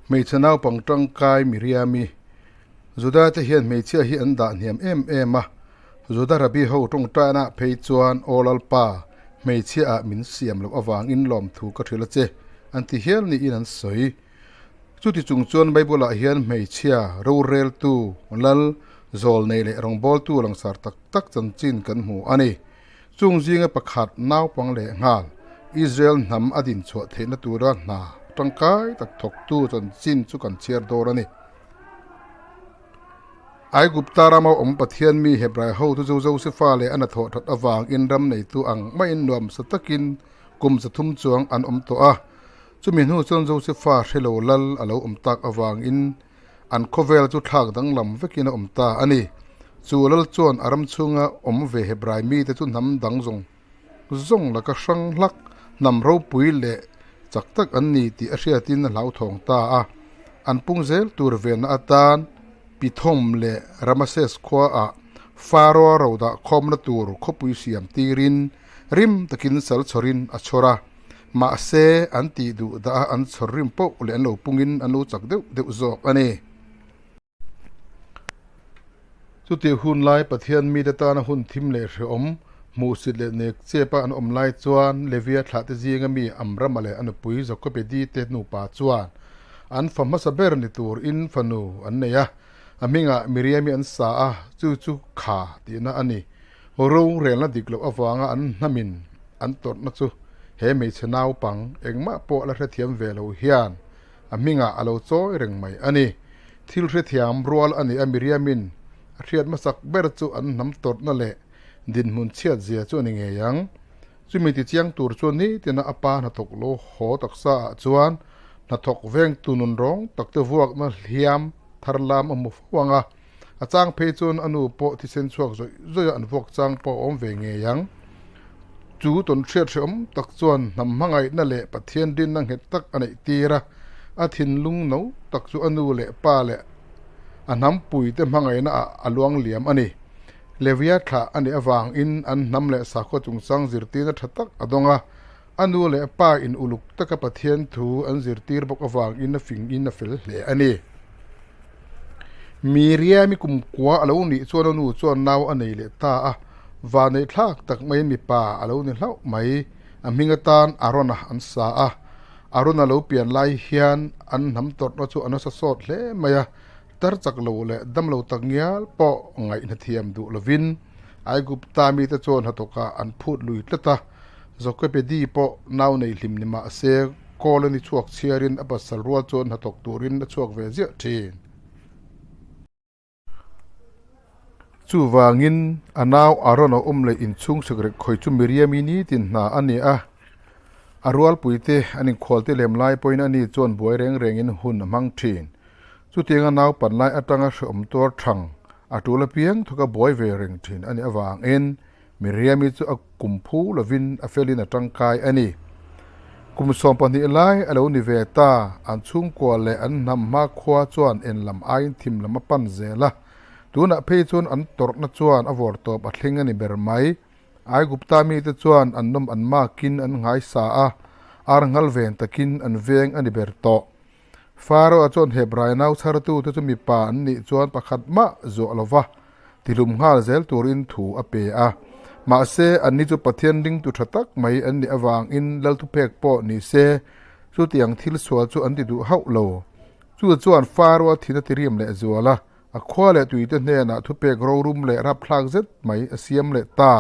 Hmeichhe naupang tangkai Miriami. Juda te hian hmeichhia hi an dah hniam em em a, Juda Rabbi ho tawngtaina ah phei chuan Aw Lalpa, hmeichhia ah min siam loh avangin lawmthu ka hrilh a che, an ti hial niin an sawi. Chuti chung chuan Bible ah hian hmeichhia, roreltu, lal, zawlnei leh rawngbawltu langsar tak tak chanchin kan hmu a ni. Chung zinga pakhat naupang leh nghal Israel hnam a din chhuah theihna tura hna tangkai tak thawktu chanchin chu kan chhiar dawn a ni. Aigupta rama awm Pathian mi Hebrai hotu chu Josefa leh a hnathawh that avangin ram neitu ang maiin nuamsa takin kum 300 chuang an awm tawh a. Chumi hnu chuan Josefa hrelo lal a lo awm tak avangin an khawvel chu thlak danglam vekin a awm ta a ni. Chu lal chuan a ram chhunga awm ve Hebrai mite chu hnam dang zawng zawng laka hrang hlak hnam ropui leh chak tak an ni tih a hriatin a hlauthawng ta a. An pung zel tur venna atan Pithom leh Ramases khuaah Faro-a ro dah khawmna tur khawpui siam tirin rim takin sal chhawrin a chhawr a. Mahse, an tih duh dah a an chhawr rim poh leh an lo pungin an lo chak deuh deuh zawk a ni. Chutih hun lai Pathian mite tana hun thim leh hrehawm, hmuhsit leh nek chepa an awm lai chuan Levia thlahte zinga mi Amrama leh a nupui Jokobedi te nupa chuan an fa hmasa ber ni tur in fanu an nei a, a hmingah Miriami an sa a, chu chu kha tihna a ni. Rorelna dik loh avanga an hnamin an tawrhna chu he hmeichhe naupang engmah pawh la hrethiam ve lo hian a hmingah a lo chawi reng mai a ni. Thil hrethiam rual a ni a Miriamin a hriat hmasak ber chu an hnam tawrhna leh dinhmun chhiat zia chu a ni ngei ang. Chumi tichiang tur chuan nitina a pa hnathawk lo haw taksa ah chuan hnathawk vengtu nun rawng takte vuakna hliam thar lam a hmu fo ang a. A chang phei chuan a nu pawh thisen chhuak zawih zawih a an vuak chang pawh a awm ve ngei ang. Chu tawn hriat hrehawm tak chuan hnam hmangaihna leh Pathian rinna nghet tak a neih tir a, a thinlung no tak chu a nu leh pa leh a hnampuite hmangaihna ah a luang liam a ni. Levia thlah a nih avangin an hnam leh sakhua chungchang zirtirna tha tak a dawng a, a nu leh pa in uluk taka Pathian thu an zirtir bawk avangin a fing in a fel hle a ni. Miriami kumkua a lo nih chuan a nu chuan nau a nei leh ta a, vanneih thlak tak maiin mipa a lo ni hlauh mai. A hming atan Arona an sa a, Arona lo pian lai hian an hnam tawrhna chu a nasa sawt hle mai a, tar chak lo leh dam lo tak ngial pawh ngaihna thiam duh lovin Aigupta mite chuan hnathawkah an phut lui tlat a, Jokebedi pawh nau nei hlim ni mah se kawl a ni chhuak chhiarin a pasal rual chuan hnathawk turin a chhuak ve ziah thin. Chuvangin a nau Aaron a awm leh inchhung sikrek khawi chu Miriami nitin hna a ni a, a rualpuite an inkhualte lem lai pawhin ani chuan buai reng rengin hun a hmang thin. Chutianga naupan lai atanga hrehawm tuar thang a tul apiang thawka buai ve reng thin a nih avangin Miriami chu a kum phu lovin a felin a tangkai a ni. Kum 12 lai a lo ni ve ta, an chhungkua leh an hnam hmakhua chuan en lam aiin thim lam a pan zel a. Tunah phei chuan an tawrhna chuan a vawr tawp a thleng a ni ber mai. Aigupta mite chuan an nawm an makin an nghaisa a, ar nghal ven takin an veng a ni ber tawh. Pharaoh-a chuan Hebrai nau chhartute chu mipa an nih chuan pakhat mah zuah lo va, tihlum nghal zel turin thu a pe a. Mahse, anni chu Pathian ringtu tha tak mai an nih avangin lal thupek pawh ni se, chutiang thil sual chu an ti duh hauh lo. Chu chuan Pharaoh-a thin a tiriam leh zual a, a khua leh tuite hnenah thupek rorum leh rapthlak zet mai a siam leh ta.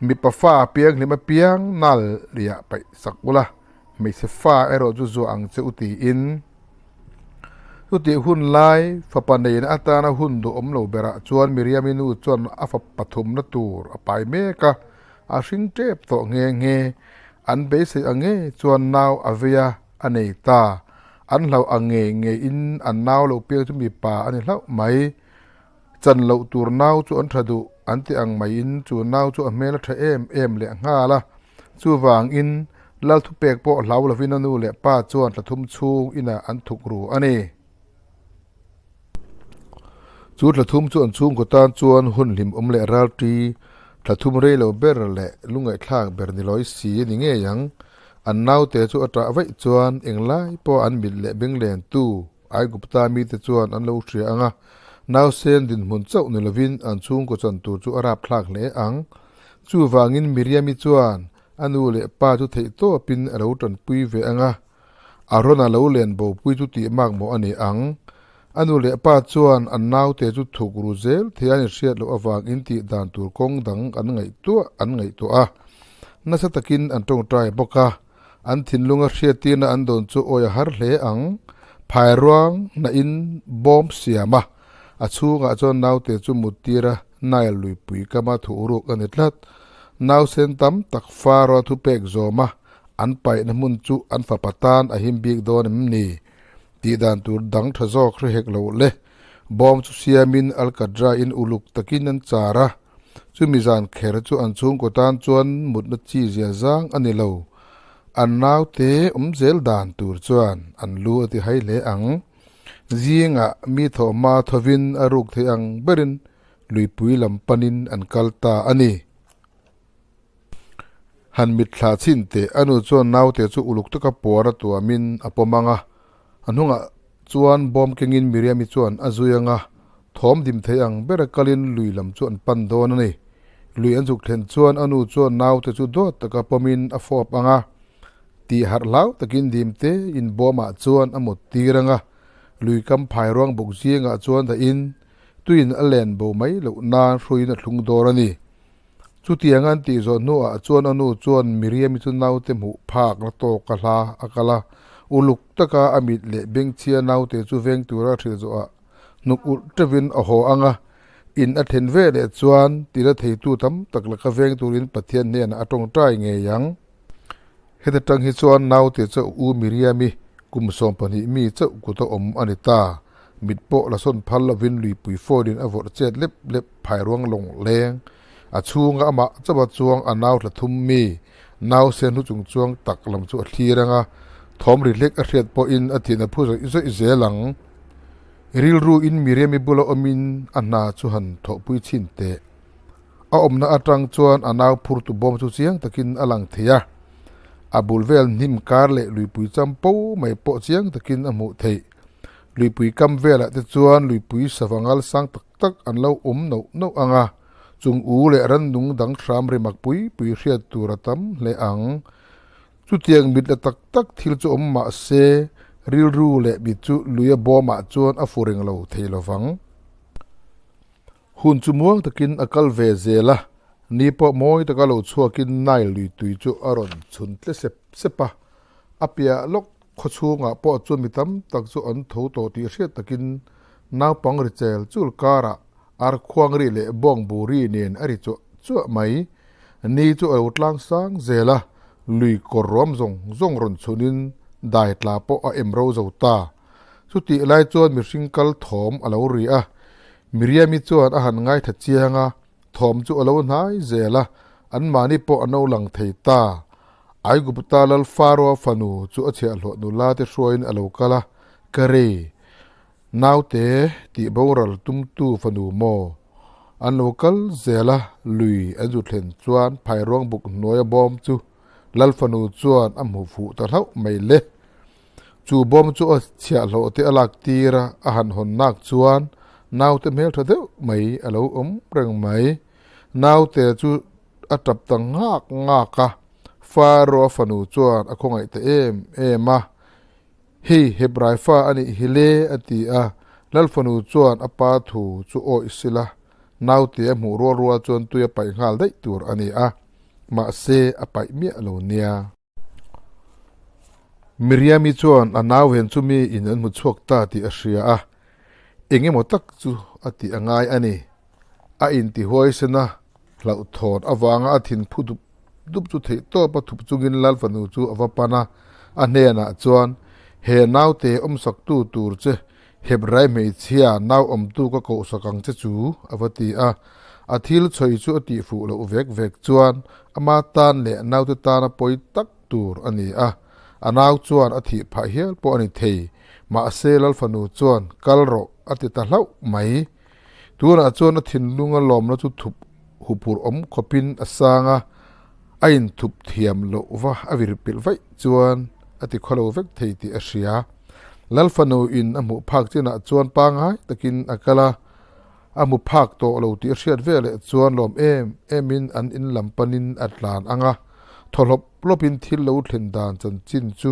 Mipa fa pianghlim apiang nal liah paih sak ula. Hmeichhe fa erawh chu zuah ang che u tiin chutih hun lai fapa neina atana hun duhawm lo berah chuan Miriami nu chuan a fa pathumna tur a pai mek a, a hring tep tawh nghe nghe. An beisei ang nge chuan nau a vei a, a nei ta. An hlauh ang ngei ngeiin an nau lo piang chu mipa a ni hlauh mai. Chan loh tur nau chu an tha duh an ti ang maiin chu nau chu a hmel a tha em em leh nghal a. Chuvangin lal thupek pawh hlau lovin a nu leh pa chuan thla thum chhung inah an thuk ru a ni. Chu thla thum chu an chhungkaw tan chuan hun hlim awm leh ralṭi thla thum rei lo ber leh lungaihthlak ber ni lawi si a ni ngei ang. An naute chu a ṭah vaih chuan englai pawh an mit leh beng lentu Aigupta mite chuan an lo hria ang a, nausen dinhmun chauh ni lovin an chhungkaw chan tur chu a rapthlak hle ang. Chuvangin Miriami chuan a nu leh pa chu theihtawpin a lo ṭanpui ve ang a, Arona lo len bopui chu tih mak maw a ni ang? A nu leh pa chuan an naute chu thuk ru zel thei an inhriat loh avangin tih dan tur kawng dang an ngaihtuah an ngaihtuah a. Nasa takin an tawngtai bawk a, an thinlunga hriattirna an dawn chu awi a har hle ang. Phairuang hnahin bawm siam a, a chhungah chuan naute chu muttir a, Nile luipui kama thuhruk a ni tlat. Nausen tam tak Faro thupek zawm a, An paihna hmun chu an fapa tan a him bik dawn em ni? Tih dan tur dang tha zawk hre hek lo le. Bawm chu siamin Alkadra-in uluk takin an char a, chumi zan kher chu an chhungkaw tan chuan mutna chi zia zang a ni lo. An naute awm zel dan tur chuan an lu a ti hai hle ang. Zingah mi thawhhma thovin a ruk thei ang berin luipui lam panin an kal ta a ni. Han mitthla chhin teh, a nu chuan naute chu uluk taka puar a tuamin a pawm ang a, a hnungah chuan bawm kengin Miriami chuan a zui ang a, thawm dim thei ang bera kalin lui lam chu an pan dawn a ni. Lui an zuk thlen chuan a nu chuan naute chu dawt taka pawmin a fawp ang a, tih harh hlau takin dim tein bawmah chuan a mut tir ang a, lui kam phai ruang buk zingah chuan dahin tuiin a len bo mai loh nan hruiin a thlung dawr a ni. Chutiang an tih zawh hnuah chuan a nu chuan Miriami chu naute hmuh phak la tawk a hla a kal a, uluk taka a mit leh bengchhia naute chu veng tura hrilh zawhah hnuk ulh teuhin a haw ang a, in a thlen ve leh chuan tila theitu tam tak laka veng turin Pathian hnenah a tawngtai ngei ang. Heta tang hi chuan naute chauh U Miriami kum 12 mi chauh kut a awm a ni ta. Mit pawh la sawn phal lovin luipui phone-in a vawrh chet lep lep phai ruang lawng leng. A chhunga amah chauha chuang a nau thla thum mi, nau sen hnu chung chuang tak lam chu a thlir ang a, thawm ri hlek a hriat pawhin a thin a phu zawih zawih zel ang. Rilru in Miriami bula awmin a hna chu han thawhpui chhin teh. A awmna atang chuan a nau phurtu bawm chu chiang takin a lang thei a, a bul vel hnim kar leh luipui champo mai pawh chiang takin a hmuh theih. Luipui kam velah te chuan luipui sava ngal sang tak tak an lo awm noh noh ang a, chung u leh rannung dang hram rimak pui pui hriat tur a tam hle ang. Chutiang mit la tak tak thil chu awm mah se, rilru leh mit chu luia bawmah chuan a fu reng lo thei lovang. Hun chu muang takin a kal ve zel a, ni pawh mawi taka lo chhuakin Nile lui tui chu a rawn chhun tle sep sep a. A piah lawk khaw chhungah pawh chuan mi tam tak chu an tho tawh tih hriat takin naupang ri chel chul karah ar khuang ri leh bawng bu ri nen a ri chuah chuah mai. Ni chu a lo tlang sang zel a, lui kawr ruam zawng zawng rawn chhunin dai tla pawh a em ro zo ta. Chutih lai chuan mihring kal thawm a lo ri a, Miriami chuan a han ngaithla chiang a, thawm chu a lo hnai zel a, anmahni pawh a no lang thei ta. Aigupta lal Faroa fanu chu a chhiahhlawh nula te hruaiin a lo kal a, Ka rei, naute tih boral tumtu fanu maw? An lo kal zel a, lui an zu thlen chuan phairuang buk hnuaia bawm chu lal fanu chuan a hmu fuh ta hlauh mai le. Chu bawm chu a chhiahhlawh te a lak tir a, a han hawn nak chuan naute hmeltha deuh mai a lo awm reng mai. Naute chu a tap ta ngak ngak a, Faro a fanu chuan a khawngaih ta em em a, Hei Hebrai fa a nih hi le a ti a, Lal fanu chuan a pa thu chu awih sila, naute a hmuh rual rual chuan tui a paih nghal daih tur a ni a, mahse a paih miah lo nia. Miriami chuan a nau hen chu mi in an hmu chhuak ta tih a hria a, eng emaw tak chu a tih a ngai a ni. A intihuaisen a, hlauhthawn avanga a thin phu dup dup chu theih tawp a thup chungin Lal fanu chu a va pan a, a hnenah chuan, He naute awmsaktu tur che Hebrai hmeichhia nau awmtu ka kohsak ang che chu, a va ti a. A thil chhawi chu a tihfuh loh vek vek chuan ama tan leh naute tana pawi tak tur a ni a. A nau chuan a thih phah hial pawh a ni thei. Mahse Lalfanu chuan, Kal rawh, a ti ta hlauh mai. Tunah chuan a thinlunga lawmna chu thup huphurh awm khawpin a sang a. A inthup thiam loh va a vir pilh vaih chuan a ti khawlo vek thei tih a hria. Lal fanu in a hmuh phak chinah chuan pangngai takin a kal a, a hmu phak tawh lo tih a hriat veleh chuan lawm em emin an in lam panin a tlan ang a, thaw hlawp hlawpin thil lo thlen dan chanchin chu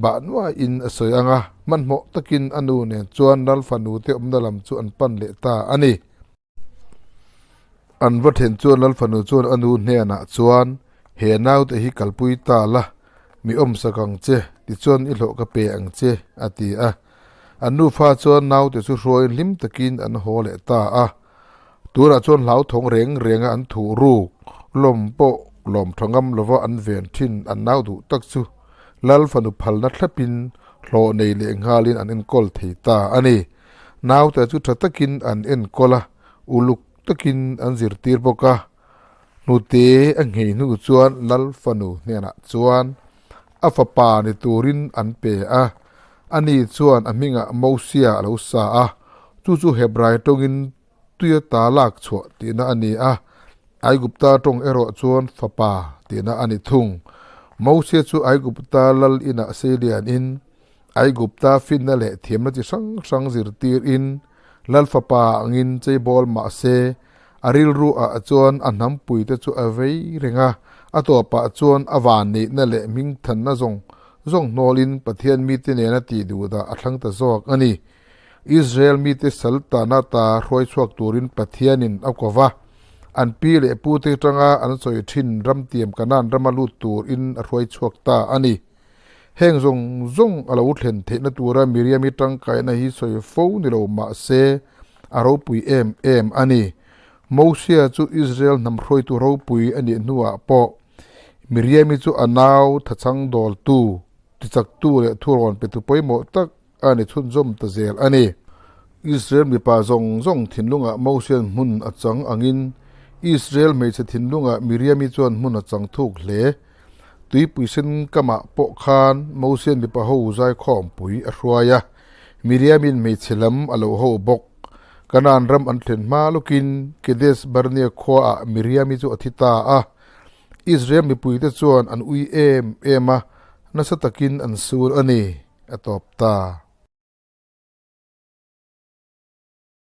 bah nuaiin a sawi ang a, hmanhmawh takin a nu nen chuan Lal fanu te awmna lam chu an pan leh ta a ni. An va then chuan Lal fanu chuan a nu hnenah chuan, He naute hi kalpui ta la, mi awmsak ang che, tichuan i hlawh ka pe ang che, a ti a. An nufa chuan naute chu hruaiin hlim takin an haw leh ta a. Tunah chuan hlauthawng reng renga an thuh ruk, lawm pawh lawm tha ngam lova an ven thin an nau duh tak chu Lal fanu phalna thlapin hlawh nei leh nghalin an enkawl thei ta a ni. Naute chu tha takin an enkawl a, uluk takin an zirtir bawk a. Hnute a nghei hnu chuan Lal fanu hnenah chuan a fapa ni turin an pe a, ani chuan a hmingah Mosia a lo sa a, chu chu Hebrai tawngin tuia ta lak chhuah tihna a ni a, Aigupta tawng erawh chuan fapa tihna a ni thung. Mosia chu Aigupta lal inah seilianin Aigupta finna leh thiamna chi hrang hrang zirtirin lal fapa angin cheibawl mah se, a rilru ah chuan a hnampuite chu a vei reng a, a tawpah chuan a vanneihna leh hmingthanna zawng zawng hnawlin Pathian mite nena tih duhdah a thlang ta zawk a ni. Israel mite sal tana ta hruai chhuak turin Pathianin a ko va, an pi leh pute atanga an sawi thin ramtiam Kanaan rama lut turin a hruai chhuak ta a ni. Heng zawng zawng a lo thlen theihna tura Miriam-i tangkaina hi sawi fo ni lo mah se, a ropui em em a ni. Mosia chu Israel hnam hruaitu ropui a nih hnuah pawh Miriam-i chu a nau thachang dawltu, tichaktu leh thurawn petu pawimawh tak a ni chhunzawm ta zel a ni. Israel mipa zawng zawng thinlungah Mosia'n hmun a chang angin Israel hmeichhe thinlungah Miriam-i chuan hmun a chang thuk hle. Tuipui sen kamah pawh khan Mosia'n mipa ho zaikhawmpui a hruai a, Miriam-in hmeichhe lam a lo ho bawk. Kanaan ram an thlen hma lawkin Kedes Barnea khuaah Miriam-i chu a thi ta a. Israel mipuite chuan an ui em em a, nasa takin an sur a ni, a tawp ta.